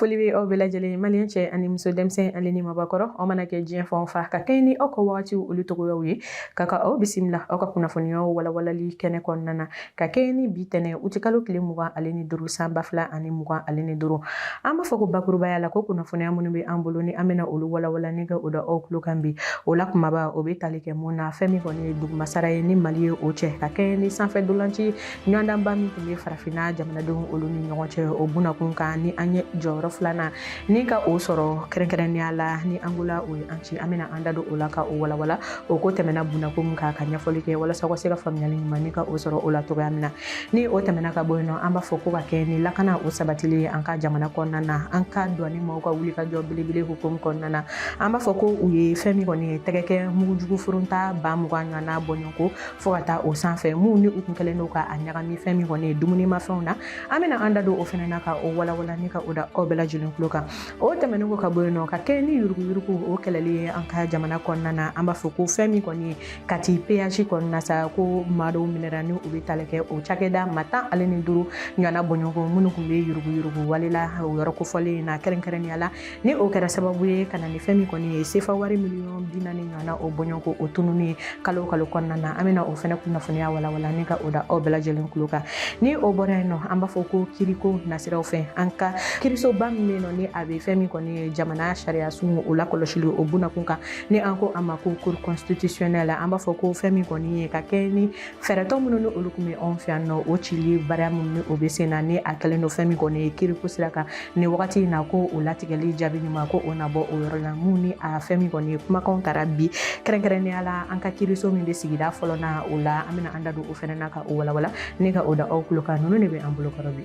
Foli bɛ aw bɛɛ lajɛlen, maliyɛn cɛ ani muso, denmisɛn ale ni mabakɔrɔ. Aw mana kɛ diɲɛ fan o fan, ka kɛɲɛ ni aw ka wagatiw olu togoyaw ye, ka aw bisimila aw ka kunnafoniyaw walawalali kɛnɛ kɔnɔna na, ka kɛɲɛ ni bi tɛnɛ utikalo tile 25, san 2025. An b'a fɔ ko bakurubaya la ko kunnafoniya minnu bɛ an bolo ni an bɛna olu walawala ni ka o da aw tulo kan bi, o la kumaba o bɛ tali kɛ mun na? Fɛn min kɔni ye dugumasara ye ni Mali ye o cɛ, ka kɛɲɛ ni sanfɛ dolanci ɲɔgɔndanba min tun bɛ farafinna jamanadenw olu ni ɲɔgɔn cɛ, o bunakun kan ni an ye jɔyɔrɔ filanan ni ka o sɔrɔ, kɛrɛnkɛrɛnnenya la ni Angola o ye an ci. An bɛna an da don o la ka o walawala, o ko tɛmɛna bunakun min kan, ka ɲɛfɔli kɛ walasa ka se ka faamuyali ɲuman ni ka o sɔrɔ o la cogoya min na. Ni o tɛmɛna ka bɔ yen nɔ, an b'a fɔ ko ka kɛ ni lakana o sabatili ye an ka jamana kɔnɔna na, an ka douane maaw ka wuli ka jɔ belebele hukumu kɔnɔna na, an b'a fɔ ko u ye fɛn min kɔni ye tɛgɛ kɛ mugujugu furunta 20,000 ɲɔgɔnna bɔɲɔgɔnko fo ka taa o sanfɛ, mun ni u kun kɛlen don ka a ɲagami fɛn min kɔni ye dumunimafɛnw na. An bɛna an da don o fɛnɛ na ka o walawala ni ka o da aw bɛɛ lajɛlen tulo kan. O tɛmɛnen kɔ ka bɔ yen nɔ, ka kɛ ni yuruguyurugu o kɛlɛli ye an ka jamana kɔnɔna na, an b'a fɔ ko fɛn min kɔni ye Kati péage kɔnɔna sa, ko maa dɔw minɛra ni u bɛ tali kɛ o cakɛda maa 15 ɲɔgɔnna bɔɲɔgɔn minnu tun bɛ yuruguyurugu wale la o yɔrɔ kofɔlen in na, kɛrɛnkɛrɛnnenya la ni o kɛra sababu ye ka na ni fɛn min kɔni ye sefa wari miliyɔn 40 ɲɔgɔnna o bɔɲɔgɔnko o tununi ye kalo o kalo kɔnɔna na. An bɛna o fɛnɛ kunnafoniya walawala ni ka o da aw bɛɛ lajɛlen tulo kan. Ni o bɔra yen nɔ, an b'a fɔ ko kiriko nasiraw fɛ, an ka kirisoba min bɛ yen nɔ ni a bɛ fɛn min kɔni ye jamana sariya sun o lakɔlɔsili o bunakun kan, ni an ko a ma ko cour constitutionnelle, an b'a fɔ ko fɛn min kɔni ye ka kɛ ni fɛɛrɛtɔ minnu ni olu tun bɛ anw fɛ yan nɔ, o cili baara minnu ni o bɛ sen na, ni a kɛlen don fɛn min kɔni ye kiriko sira kan ni wagati in na, ko o latigɛli jaabi ɲuman ko o na bɔ o yɔrɔ la, mun ni a fɛn min kɔni ye kumakanw taara bi, kɛrɛnkɛrɛnnenya la an ka kiriso min bɛ sigida fɔlɔ na o la. An bɛna an da don o fɛnɛ na ka o walawala ni ka o da aw tulo kan. Ninnu de bɛ an bolo kɔrɔ bi.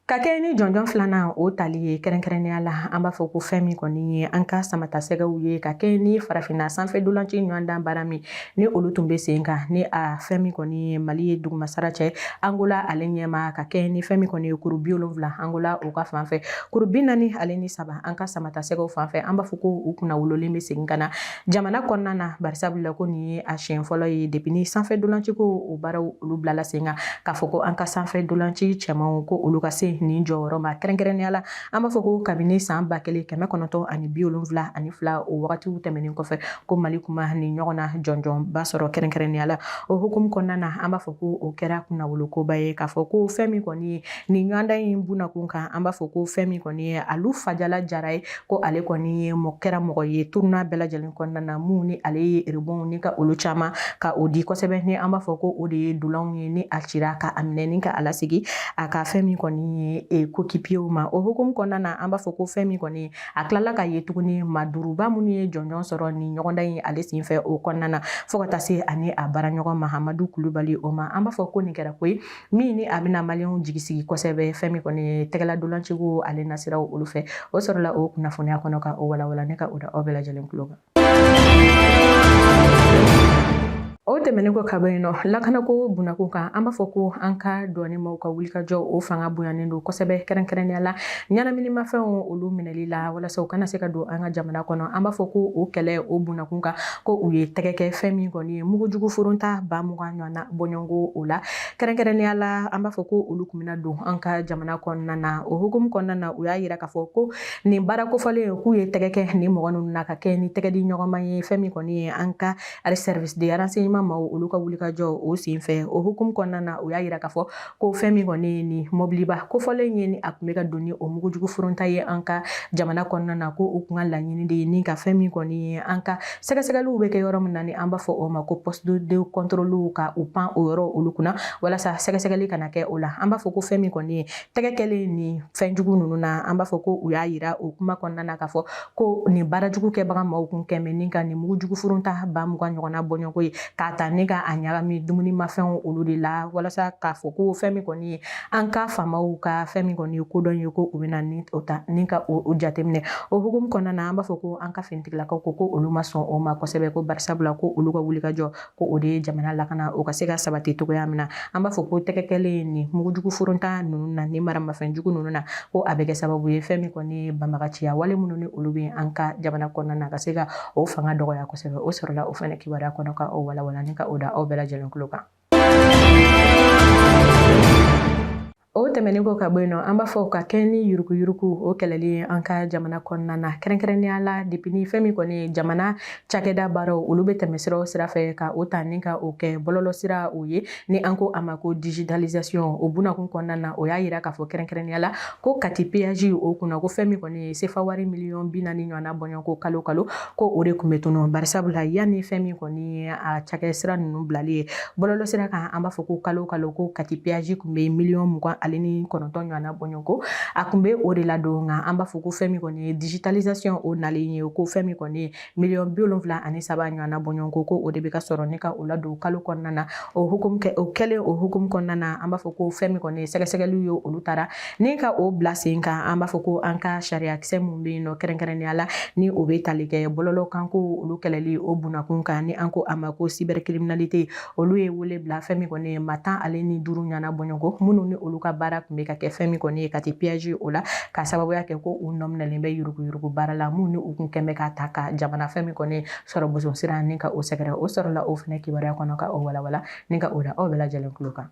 Ka kɛ ni jɔnjɔn filanan o tali ye, kɛrɛnkɛrɛnnenya la an b'a fɔ ko fɛn min kɔni ye an ka samatasɛgɛw ye, ka kɛ ni farafinna sanfɛ dolanci ɲɔgɔndan baara min ni olu tun bɛ sen kan, ni a fɛn min kɔni ye Mali ye dugumasara cɛ Angola ale ɲɛma, ka kɛ ni fɛn min kɔni ye kuru 70 Angola o ka fan fɛ, kuru 43 an ka samatasɛgɛw fan fɛ. An b'a fɔ ko u kunna wololen bɛ segin ka na jamana kɔnɔna na, barisabula ko nin ye a siɲɛ fɔlɔ ye depuis ni sanfɛ dolanci ko o baaraw olu bilala sen kan, k'a fɔ ko an ka sanfɛ dolanci cɛmanw ko olu ka se nin jɔyɔrɔ ma. Kɛrɛnkɛrɛnnenya la an b'a fɔ ko kabini san 1972 o wagatiw tɛmɛnen kɔfɛ, ko Mali kuma nin ɲɔgɔn na jɔnjɔnba sɔrɔ kɛrɛnkɛrɛnnenya la. O hukumu kɔnɔna na, an b'a fɔ ko o kɛra kunnawolokoba ye, k'a fɔ ko fɛn min kɔni ye nin ɲɔgɔndan in bunakun kan, an b'a fɔ ko fɛn min kɔni ye Alu Fajala Jara ye, ko ale kɔni ye kɛra mɔgɔ ye tournoi bɛɛ lajɛlen kɔnɔna na mun ni ale ye rebondw ni ka olu caman ka o di kosɛbɛ, ni an b'a fɔ ko o de ye dolanw ye ni a cira ka a minɛ ni ka a lasegin a ka fɛn min kɔni ye coéquipiers ma. O hukumu kɔnɔna na, an b'a fɔ ko fɛn min kɔni ye a tilala ka ye tuguni maa duuruba minnu ye jɔnjɔn sɔrɔ nin ɲɔgɔndan in ale senfɛ o kɔnɔna na, fo ka taa se ani a baaraɲɔgɔn Mahamadu Kulubali o ma. An b'a fɔ ko nin kɛra ko ye min ni a bɛna maliyɛnw jigi sigi kosɛbɛ fɛn min kɔni ye tɛgɛla dolanciko ale nasiraw olu fɛ. O sɔrɔla o kunnafoniya kɔnɔ ka o walawala ne ka o da aw bɛɛ lajɛlen tulo kan. O tɛmɛnen kɔ ka bɔ yen nɔ, lakanako bunakun kan, an b'a fɔ ko an ka douane maaw ka wulikajɔ o fanga bonyanen don kosɛbɛ, kɛrɛnkɛrɛnnenya la ɲɛnaminimafɛnw olu minɛli la walasa u kana se ka don an ka jamana kɔnɔ. An b'a fɔ ko o kɛlɛ o bunakun kan, ko u ye tɛgɛ kɛ fɛn min kɔni ye mugujugu furunta 20,000 ɲɔgɔnna bɔɲɔgɔnko o la, kɛrɛnkɛrɛnnenya la an b'a fɔ ko olu tun bɛna don an ka jamana kɔnɔna na. O hukumu kɔnɔna na, u y'a yira k'a fɔ ko nin baara kofɔlen k'u ye tɛgɛ kɛ nin mɔgɔ ninnu na, ka kɛ ni tɛgɛ di ɲɔgɔnma ye fɛn min kɔni ye an ka service de renseignement maaw olu ka wulikajɔ o senfɛ. O hukumu kɔnɔna na, u y'a yira k'a fɔ ko fɛn min kɔni ye nin mɔbiliba kofɔlen ye ni a tun bɛ ka don ni o mugujugu furunta ye an ka jamana kɔnɔna na, ko u kun ka laɲini de ye ni ka fɛn min kɔni ye an ka sɛgɛsɛgɛliw bɛ kɛ yɔrɔ min na, ni an b'a fɔ o ma ko poste de contrôle, ka u pan o yɔrɔ olu kunna walasa sɛgɛsɛgɛli kana kɛ o la. An b'a fɔ ko fɛn min kɔni ye tɛgɛ kɛlen ni fɛnjugu ninnu na, an b'a fɔ ko u y'a yira o kuma kɔnɔna na k'a fɔ ko nin baarajugu kɛbaga maaw kun kɛmɛ ni ka nin mugujugu furunta 20,000 ɲɔgɔnna bɔɲɔgɔnko ye k'a ta ni ka a ɲagami dumunimafɛnw olu de la, walasa k'a fɔ ko fɛn min kɔni ye an ka faamaw ka fɛn min kɔni ye kodɔn ye, ko u bɛna ni o ta ni ka o jateminɛ. O hukumu kɔnɔna na, an b'a fɔ ko an ka finitigilakaw ko ko olu ma sɔn o ma kosɛbɛ, ko barisabula ko olu ka wulikajɔ ko o de ye jamana lakana o ka se ka sabati cogoya min na. An b'a fɔ ko tɛgɛ kɛlen ni mugujugu furunta ninnu na ni maramafɛnjugu ninnu na, ko a bɛ kɛ sababu ye fɛn min kɔni ye banbagaciya wale minnu ni olu bɛ an ka jamana kɔnɔna na, ka se ka o fanga dɔgɔya kosɛbɛ. O sɔrɔla o fɛnɛ kibaruya kɔnɔ ka o walawala ni ka o da aw bɛɛ lajɛlen tulo kan. O tɛmɛnen kɔ ka bɔ yen nɔ, an b'a fɔ ka kɛ ni yuruguyurugu o kɛlɛli ye an ka jamana kɔnɔna na, kɛrɛnkɛrɛnnenya la depuis ni fɛn min kɔni ye jamana cakɛda baaraw, olu bɛ tɛmɛ sira o sira fɛ ka o ta ni ka o kɛ bɔlɔlɔ sira o ye, ni an ko a ma ko digitalisation, o bunakun kɔnɔna na, o y'a yira k'a fɔ kɛrɛnkɛrɛnnenya la ko Kati péage o kunna, ko fɛn min kɔni ye sefa wari miliyɔn 40 ɲɔgɔnna bɔɲɔgɔnko kalo kalo, ko o de tun bɛ tunu. Barisabula yanni fɛn min kɔni ye a cakɛ sira ninnu bilali ye bɔlɔlɔ sira kan, an b'a fɔ ko kalo kalo ko Kati péage tun bɛ miliyɔn 29 ɲɔgɔnna bɔɲɔgɔnko, a tun bɛ o de ladon. Nka an b'a fɔ ko fɛn min kɔni ye digitalisation o nalen ye, ko fɛn min kɔni ye miliyɔn 73 ɲɔgɔnna bɔɲɔgɔnko, ko o de bɛ ka sɔrɔ ni ka o ladon kalo kɔnɔna na. O hukumu kɛ, o kɛlen o hukumu kɔnɔna na, an b'a fɔ ko fɛn min kɔni ye sɛgɛsɛgɛliw ye, olu taara ni ka o bila sen kan. An b'a fɔ ko an ka sariyakisɛ mun bɛ yen nɔ, kɛrɛnkɛrɛnnenya la ni o bɛ tali kɛ bɔlɔlɔ kanko olu kɛlɛli o bunakun kan, ni an ko a ma ko cybercriminalité, olu ye wele bila fɛn min kɔni ye maa 15 ɲɔgɔnna bɔɲɔgɔnko, minnu ni olu ka baara tun bɛ ka kɛ fɛn min kɔni ye Kati péage o la, ka sababuya kɛ ko u nɔminɛlen bɛ yuruguyurugu baara la, minnu ni u kun kɛn bɛ ka ta ka jamana fɛn min kɔni sɔrɔ boson sira ni ka o sɛgɛrɛ. O sɔrɔla o fɛnɛ kibaruya kɔnɔ ka o walawala ni ka o da aw bɛɛ lajɛlen tulo kan.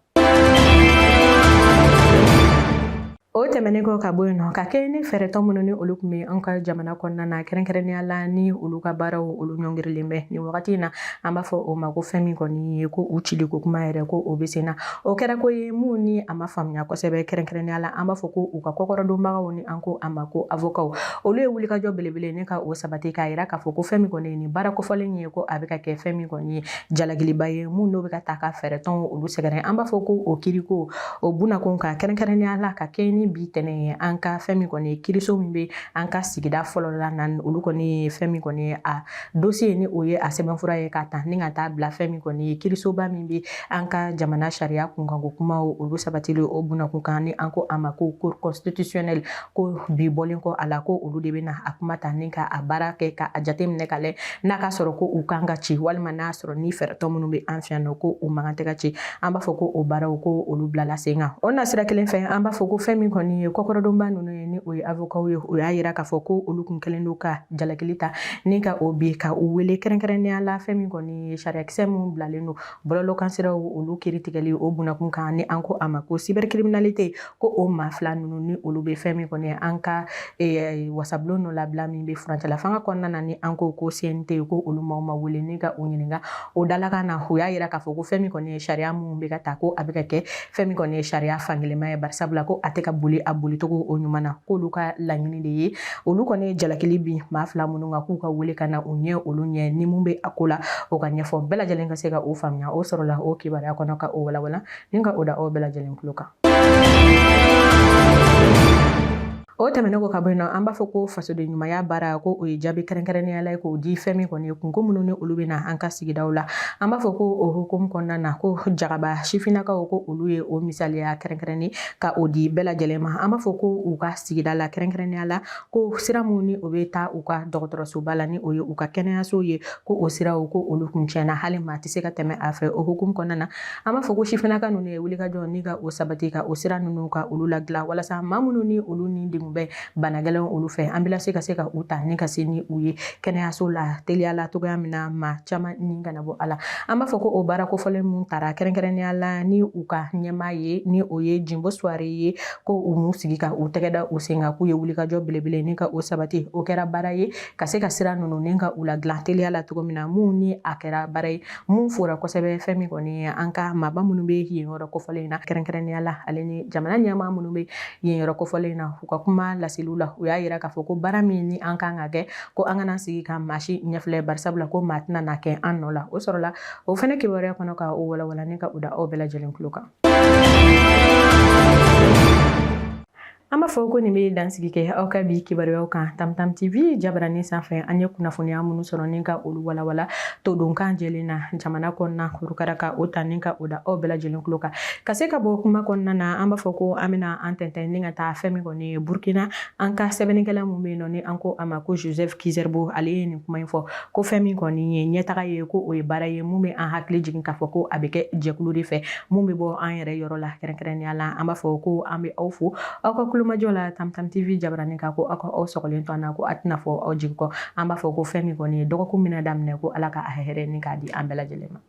O tɛmɛnen kɔ ka bɔ yen nɔ, ka kɛ ni fɛɛrɛtɔn minnu ni olu tun bɛ an ka jamana kɔnɔna na, kɛrɛnkɛrɛnnenya la ni olu ka baaraw olu ɲɔngirilen bɛ nin wagati in na, an b'a fɔ o ma ko fɛn min kɔni ye ko u cili ko kuma yɛrɛ, ko o bɛ sen na. O kɛra ko ye mun ni a ma faamuya kosɛbɛ. Kɛrɛnkɛrɛnnenya la, an b'a fɔ ko u ka kɔkɔrɔdonbagaw, ni an ko a ma ko avocats, olu ye wulikajɔ belebele ni ka o sabati k'a yira k'a fɔ ko fɛn min kɔni ye nin baara kofɔlen ye, ko a bɛ ka kɛ fɛn min kɔni ye jalakiliba ye mun n'o bɛ ka ta ka fɛɛrɛtɔn olu sɛgɛrɛ. An b'a fɔ ko o kiriko o bunakun kan, kɛrɛnkɛrɛnnenya la ka kɛ ni bi tɛnɛ ye, an ka fɛn min kɔni ye kiriso min bɛ an ka sigida fɔlɔ la na, olu kɔni ye fɛn min kɔni ye a dossier, ni o ye a sɛbɛnfura ye, ka ta ni ka taa bila fɛn min kɔni ye kirisoba min bɛ an ka jamana sariya kunkanko kumaw olu sabatili o bunakun kan, ni an ko a ma ko cour constitutionnelle, ko bi bɔlen kɔ a la, ko olu de bɛna a kuma ta ni ka a baara kɛ ka a jateminɛ ka lajɛ n'a ka sɔrɔ ko u kan ka ci, walima n'a sɔrɔ ni fɛɛrɛtɔn minnu bɛ an fɛ yan nɔ, ko u man kan tɛ ka ci. An b'a fɔ ko o baaraw, ko olu bilala sen kan. O nasira kelen fɛ, an b'a fɔ ko fɛn min kɔni ye kɔkɔrɔdonba ninnu ye, ni o ye avocats ye, o y'a yira k'a fɔ ko olu kun kɛlen don ka jalakili ta ni ka o bi ka u wele, kɛrɛnkɛrɛnnenya la fɛn min kɔni ye sariyakisɛ min bilalen don bɔlɔlɔkan siraw olu kiri tigɛli o bunakun kan, ni an ko a ma ko cybercriminalité, ko o maa fila ninnu ni olu bɛ fɛn min kɔni an ka wasabulon nɔ labila min bɛ furancɛla fanga kɔnɔna na, ni an ko ko CNT, ko olu maaw ma wele ni ka u ɲininka o dalakan na. U y'a yira k'a fɔ ko fɛn min kɔni ye sariya min bɛ ka ta, ko a bɛ ka kɛ fɛn min kɔni ye sariya fankelenma ye, barisabula ko a tɛ ka boli a bolicogo o ɲuman na, k'olu ka laɲini de ye olu kɔni ye jalakili bin maa fila minnu kan, k'u ka wele ka na u ɲɛ olu ɲɛ, ni mun bɛ a ko la o ka ɲɛfɔ, bɛɛ lajɛlen ka se ka o faamuya. O sɔrɔla o kibaruya kɔnɔ ka o walawala ni ka o da aw bɛɛ lajɛlen tulo kan. O tɛmɛnen kɔ ka bɔ yen nɔ, an b'a fɔ ko fasoden ɲumanya baara, ko o ye jaabi kɛrɛnkɛrɛnnenya la ye k'o di fɛn min kɔni ye kunko minnu ni olu bɛ na an ka sigidaw la. An b'a fɔ ko o hukumu kɔnɔna na, ko Jagaba sifinnakaw, ko olu ye o misaliya kɛrɛnkɛrɛnnen ka o di bɛɛ lajɛlen ma. An b'a fɔ ko u ka sigida la, kɛrɛnkɛrɛnnenya la ko sira minnu ni o bɛ taa u ka dɔgɔtɔrɔsoba la, ni o ye u ka kɛnɛyaso ye, ko o siraw, ko olu kun tiɲɛna, hali maa tɛ se ka tɛmɛ a fɛ. O hukumu kɔnɔna na, an b'a fɔ ko sifinnaka ninnu ye wulikajɔ ni ka o sabati ka o sira ninnu ka olu ladilan, walasa maa minnu ni olu ni degun bɛ bana gɛlɛnw olu fɛ, ambulance ka se ka u ta ni ka se ni u ye kɛnɛyaso la teliya la cogoya min na, maa caman ni kana bɔ a la. An b'a fɔ ko o baara kofɔlen mun tara, kɛrɛnkɛrɛnnenya la ni u ka ɲɛmaa ye, ni o ye Jimbo Suware ye, ko u m'u sigi ka u tɛgɛ da u sen kan, k'u ye wulikajɔ belebele ni ka o sabati. O kɛra baara ye ka se ka sira ninnu ni ka u ladilan teliya la cogo min na, mun ni a kɛra baara ye mun fora kosɛbɛ. Fɛn min kɔni ye an ka maaba minnu bɛ yen yɔrɔ kofɔlen in na, kɛrɛnkɛrɛnnenya la ale ni jamana ɲɛmaa minnu bɛ yen yɔrɔ kofɔlen in na, u ka kuma laseliw la, u y'a yira k'a fɔ ko baara min ni an kan ka kɛ, ko an kana sigi ka maa si ɲɛfilɛ, barisabula ko maa tɛna na kɛ an nɔ la. O sɔrɔla o fɛnɛ kibaruya kɔnɔ ka o walawala ni ka o da aw bɛɛ lajɛlen tulo kan. An b'a fɔ ko nin bɛ dansigi kɛ aw ka bi kibaruyaw kan Tamtam TV jabarani sanfɛ. An ye kunnafoniya minnu sɔrɔ ni ka olu walawala todunkan jɛlen na jamana kɔnɔna kurukara, ka o ta ni ka o da aw bɛɛ lajɛlen tulo kan. Ka se ka bɔ kuma kɔnɔna na, an b'a fɔ ko an bɛna an tɛntɛn ni ka taa fɛn min kɔni ye Burkina. An ka sɛbɛnnikɛla mun bɛ yen nɔ, ni an ko a ma ko Joseph Kizerbo, ale ye nin kuma in fɔ ko fɛn min kɔni ye ɲɛtaga ye, ko o ye baara ye mun bɛ an hakili jigin k'a fɔ ko a bɛ kɛ jɛkulu de fɛ mun bɛ bɔ an yɛrɛ yɔrɔ la. Kɛrɛnkɛrɛnnenya la, an b'a fɔ ko an bɛ aw fo aw ka kulomajɔ la Tamtam TV jabarani kan, ko aw ka aw sɔgɔlen to an na, ko a tɛna fɔ aw jigi kɔ. An b'a fɔ ko fɛn min kɔni ye dɔgɔkun bɛna daminɛ, ko Ala ka a hɛrɛ ni k'a di an bɛɛ lajɛlen ma.